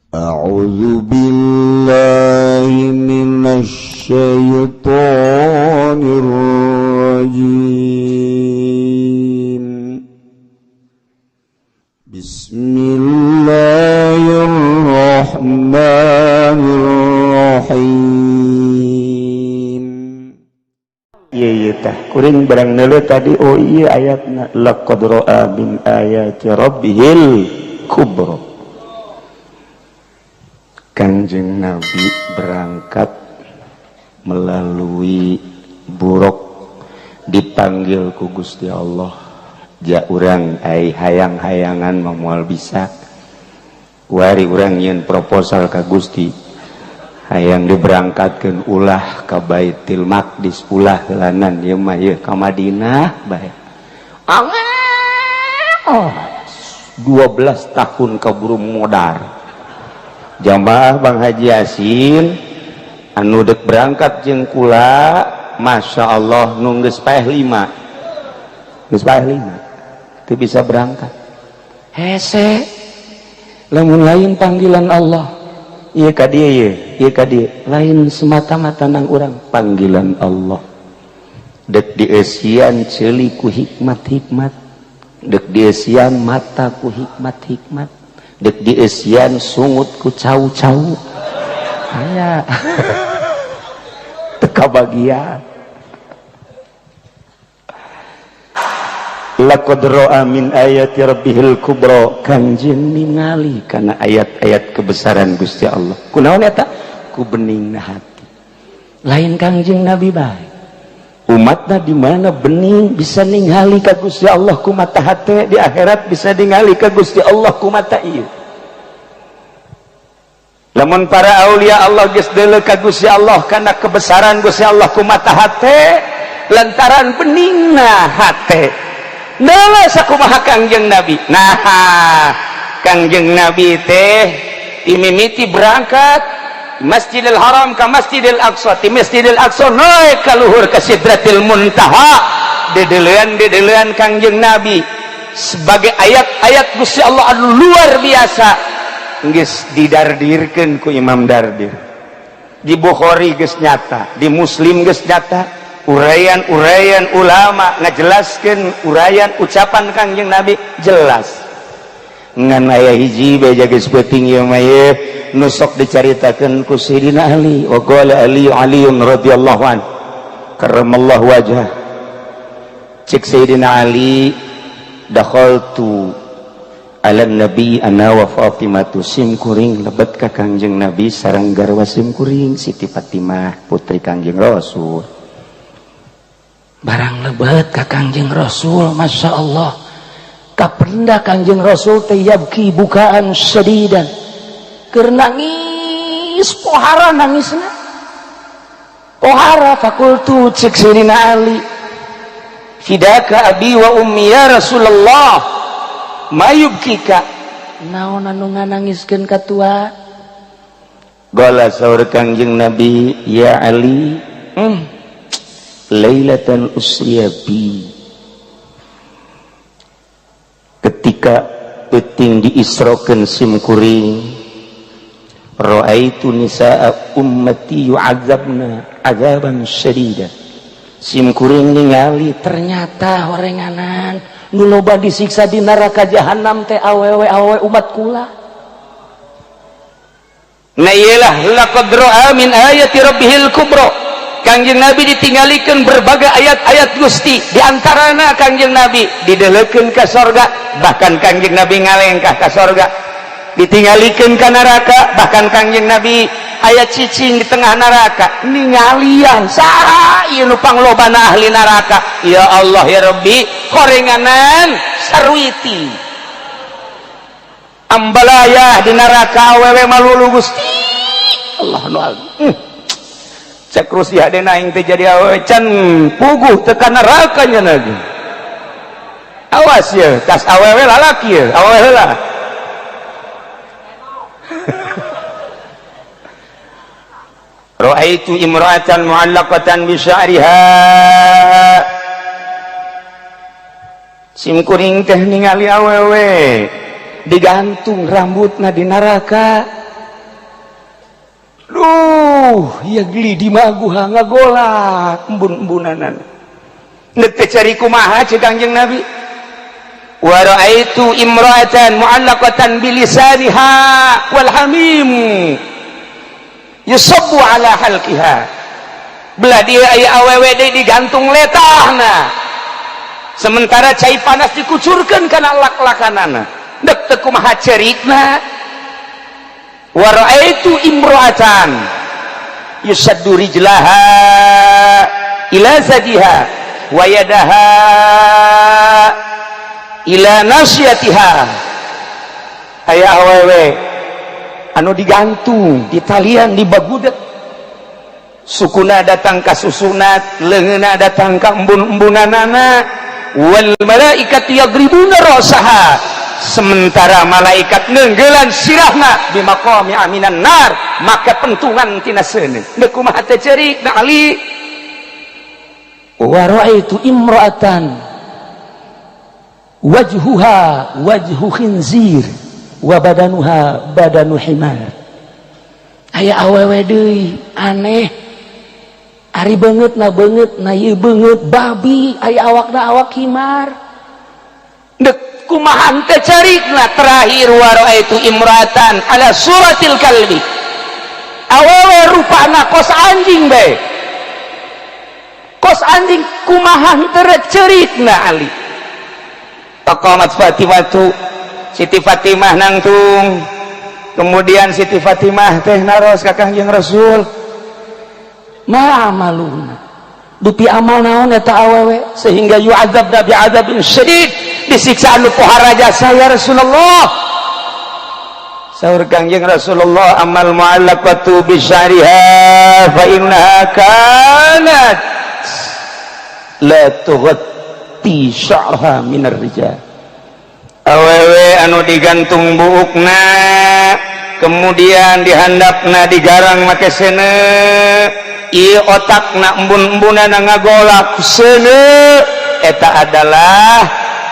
أعوذ بالله من الشيطان الرجيم. بسم الله الرحمن الرحيم. Iya iya tah kuring barang neuleuh tadi, oh iya, ayatna laqad ra'a min ayati rabbihil kubra. Kanjeng Nabi berangkat melalui buraq, dipanggil ku Gusti Allah. Ja urang ai hayang-hayangan mah moal bisa. Wari urang nyieun proposal ka Gusti, hayang diberangkatkeun ulah ka Baitul Maqdis, ulah heulanan ieu mah, ieu ka Madinah bae. Oh, 12 tahun kaburu modar. Jamaah Bang Haji Yasin anu dek berangkat jeung kula, Masya Allah, nu geus paeh lima, geus paeh lima teu bisa berangkat. Hese lamun lain panggilan Allah. Ieu ka dieu, ieu ieu ka dieu, lain semata-mata nang urang, panggilan Allah. Dek dieusian ceuli ku hikmat-hikmat, dek dieusian mata ku hikmat-hikmat, dek dieusian sungut ku cau-cau, aya teka bagian. Laqad ra'a min ayati rabbihil kubra. Kanjeng ningali kana ayat-ayat kebesaran Gusti Allah. Kunaon eta? Ku beningna hati. Lain Kangjeng Nabi bae, umatna di mana bening bisa ningali ka Gusti Allah ku mata hati, di akhirat bisa ningali ka Gusti Allah ku mata ieu. Lamun para aulia Allah geus deuleu ka Gusti Allah kana kebesaran Gusti Allah ku mata hate, lantaran beningna hate. Deuleu sakumaha Kangjeng Nabi. Nah, Kangjeng Nabi teh imimiti berangkat Masjidil Haram ka Masjidil Aqsa, ti Masjidil Aqsa naik ka luhur ka Sidratil Muntaha. Dedelean dedelean Kangjeng Nabi sebagai ayat-ayat Gusti Allah anu luar biasa, geus didardirkeun ku Imam Dardir. Di Bukhari geus nyata, di Muslim geus nyata, uraian-uraian ulama ngajelaskeun uraian ucapan Kangjeng Nabi jelas. Ngan aya hiji beja geus peuting ieu mah, ieu nu sok dicaritakeun ku Sayyidina Ali. Wa qala Ali Aliun radhiyallahu an karramallahu wajhah. Cek Sayyidina Ali, dakhaltu ala nabi ana wa Fatimatu, sim kuring lebet ka Kangjeng Nabi sareng garwa sim kuring Siti Fatimah, putri Kangjeng Rasul. Barang lebet ka Kangjeng Rasul, Masya Allah, kapenda Kangjeng Rasul teh yabki bukaan syadidan, keur nangis pohara, nangisna pohara. Fakultu, cek Sayyidina Ali, fidaka abi wa ummi ya Rasulullah, mayubkika, naon anu nganangiskeun ka tua? Qala, saur Kangjeng Nabi, ya Ali, lailatan usriya bi, ketika peuting diisrokeun sim kuring, raaitu nisaa ummati yu'adzabna azaban syadida. Sim kuring ningali ternyata horenganan nu loba disiksa di neraka jahanam teh awewe awewe umat kula. Nah, iyalah laqad ra'a min ayati rabbihil kubra. Kangjeng Nabi ditinggalikeun berbagai ayat-ayat Gusti, di antarana Kangjeng Nabi didelekeun ka sorga, bahkan Kangjeng Nabi ngalengkah ka sorga. Ditinggalikeun ka neraka, bahkan Kangjeng Nabi aya cicing di tengah neraka, ningalian saha ieu nu panglobana ahli neraka. Ya Allah ya Rabbi, horenganan sarwiti ambalaya di neraka awewe malulu. Gusti Allah nu agung. Cek Rusia dena aing teh jadi awewe can puguh tekan neraka nya lagi. Awas ya, tas awewe lalaki ya, awewe heula. Ra'aitu imra'atan mu'allaqatan bi sya'riha. Sim kuring teh ningali awewe digantung rambutna di neraka. Duh, ya geli di maguha ngagolak embun-embunanan. Nek teh cari kumaha cek Kangjeng Nabi. Wa ra'aitu imra'atan mu'allaqatan bilisaniha wal hamim yusabbu ala halqiha. Belah dia aya awewe deui digantung letahna. Sementara cai panas dikucurkeun kana lak-lakanana. Dek teu kumaha cerikna. Wa ra'aitu imra'atan yusaddu rijlaha ila zadiha wa yadaha ila nasiyatiha. Aya awewe anu digantung di talian di bagudet, sukuna datang ka susunat, leungeunna datang ka embun-embunanana. Wal malaikatu yadribuna ra'saha, sementara malaikat nenggelan sirahna bimaqami aminan nar, maka pentungan tina seuneu. Deuk kumaha teh ceurik na Ali. Wa ra'aitu imra'atan wajhuha wajhu khinzir wa badanuha badanu himar. Aya awewe deui aneh, ari beungeut na beungeut na ieu beungeut babi, aya awakna awak himar. Dek kumaha teh carikna. Terakhir wa ra'aitu imra'atan ala suratil kalbi, awewe rupana kos anjing bae, kos anjing, kumaha teu cerikna Ali. Taqamat Fatimatu, Siti Fatimah nangtung. Kemudian Siti Fatimah teh naros ka Kangjeng Rasul, ma amaluna, dupi amal naon eta awewe sehingga yu'adzabna bi'adzabin syadid, disiksa anu pohara jasa ya Rasulullah. Saur Kangjeng Rasulullah, amal mu'allaqatu bi sya'riha fa innaha kanat la tughatti sya'raha minar rijal. Awewe anu digantung buukna, kemudian dihandapna digarang make seuneu, ieu otakna embun-embunana ngagolak seuneu, eta adalah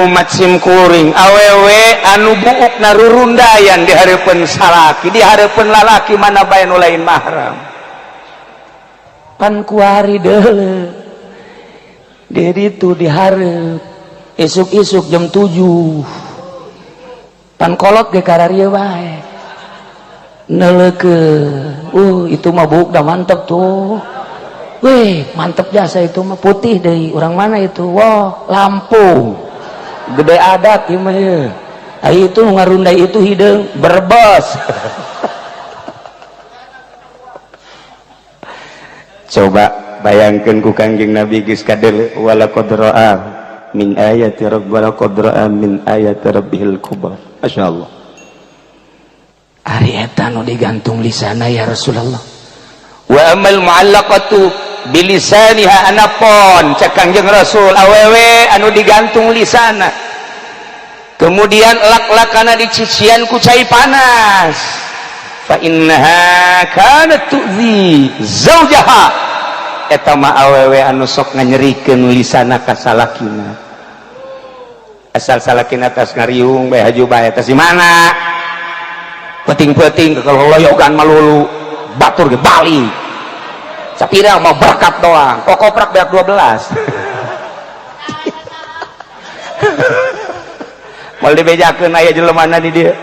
umat simkuring. Awewe anu buukna rurundayan di hareupeun salaki, di hareupeun lalaki mana bae nu lain mahram. Pan kuari deuleu di ditu dihareup isuk-isuk jam 7, pan kolot ge kararieu bae neuleukeun. Itu mah buuk dah mantep tuh. Wih, mantep jasa itu mah, putih deui, orang mana itu? Wah, Lampung, gede adat ieu mah ieu. Ai itu ngarundai itu hideung Brebes. Coba bayangkeun ku Kangjeng Nabi geus kadeuleu, wala qad ra'a min ayati rabb wala qad ra'a min ayati rabbihil kubra. Masyaallah. Ari eta nu digantung lisana ya Rasulullah. Wa amal mu'allaqatu bilisaniha, anapon cek Kangjeng Rasul awewe anu digantung lisana, kemudian lak-lakana dicician ku cai panas, fa innaha kanat tu'zi zaujaha, eta mah awewe anu sok nganyerikeun lisana ka salakina. Asal salakina tas ngariung bae haju bae tas di mana peting-peting kalau loyogan malulu batur ge bali sapira mau berkat doang kok koprak beak 12. Mal dibejakeun aya jelemana di dieu.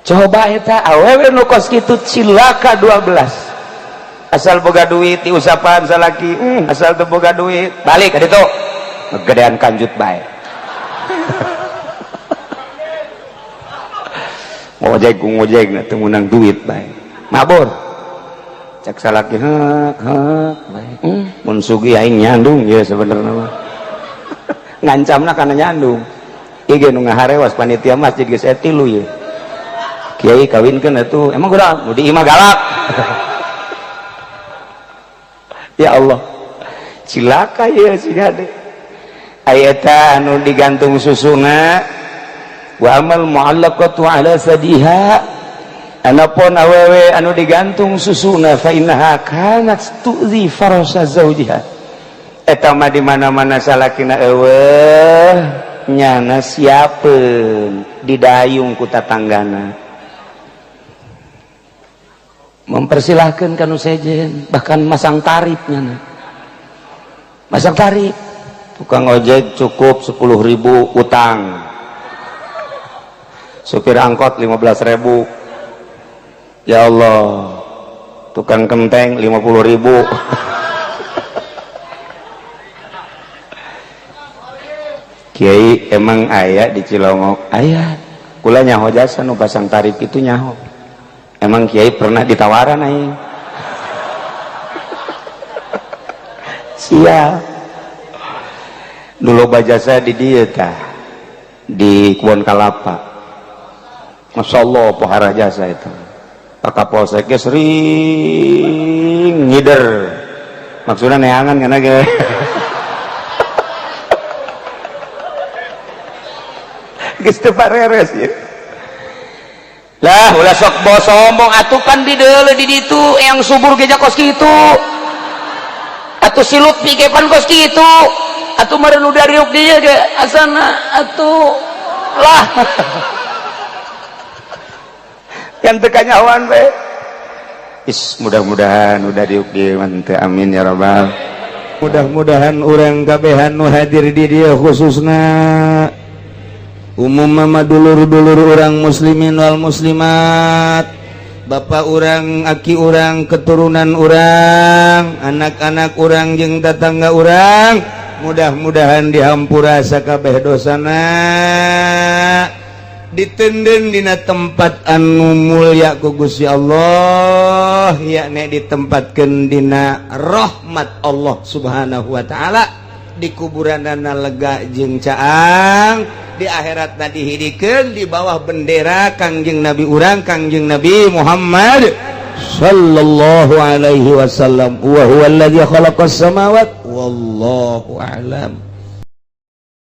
Coba eta awewe nu kos kitu cilaka 12. Asal boga duit diusapan salaki, asal teu boga duit balik ka ditu gedean kanjut bae. Ngojek ngojek na teu meunang duit bae. Mabur. Cek salaki heuk heuk bae. Mun sugih aing nyandung ye sebenarnya mah. Ngancamna kana nyandung. Ieu ge nu ngaharewas panitia masjid geus aya tilu ye. Kiai kawinkeun atuh, emang kurang nu di imah galak. Ya Allah. Cilaka ye si hade. Ayata anu digantung susuna, wa amal mu'allaqatu ala sadiha, anapun awewe anu digantung susuna, fa innaha kanat tu'zi farasa zaujiha, eta mah di mana-mana salakina eueuh nyana siapeun didayung ku tatanggana. Mempersilahkan kanu sejen, bahkan masang tarifnya, nah. Masang tarif. Tukang ojek cukup 10.000 utang, supir angkot 15.000, ya Allah, tukang kenteng 50.000. Kiai emang aya di Cilongok? Aya. Kula nyaho jasa nu pasang tarif itu nyaho. Emang kiai pernah ditawaran aing? Siap. Dulu bajasa di dieu tah, di Kebon Kalapa. Masya Allah pohara jasa itu. Pak Kapolseknya sering ngider. Maksudnya neangan kana ge. Geus teu pareres ieu. Lah ulah sok sombong atuh pan di deuleu di ditu yang subur ge kos kitu. Atuh si Lutfi ge pan kos kitu. Atuh meureun udah riuk dieu ge asana atuh lah. Kan teu kanyahoan we. Is mudah-mudahan udah diuk dieu mah teu, amin ya rabbal. Mudah-mudahan urang kabehan nu hadir di dieu khususna umum mama dulur-dulur orang muslimin wal muslimat, bapak orang, aki orang, keturunan orang, anak-anak orang jeung tetangga orang, mudah-mudahan dihampura sakabeh dosana, ditenden dina tempat anu mulia ku Gusti Allah, yakni ditempatkeun dina rahmat Allah Subhanahu wa taala, di kuburanana lega jeung caang, di akhirat na dihidikeun di bawah bendera Kangjeng Nabi urang, Kangjeng Nabi Muhammad sallallahu alaihi wasallam. Wa huwa alladzi khalaqas samawati wallahu a'lam.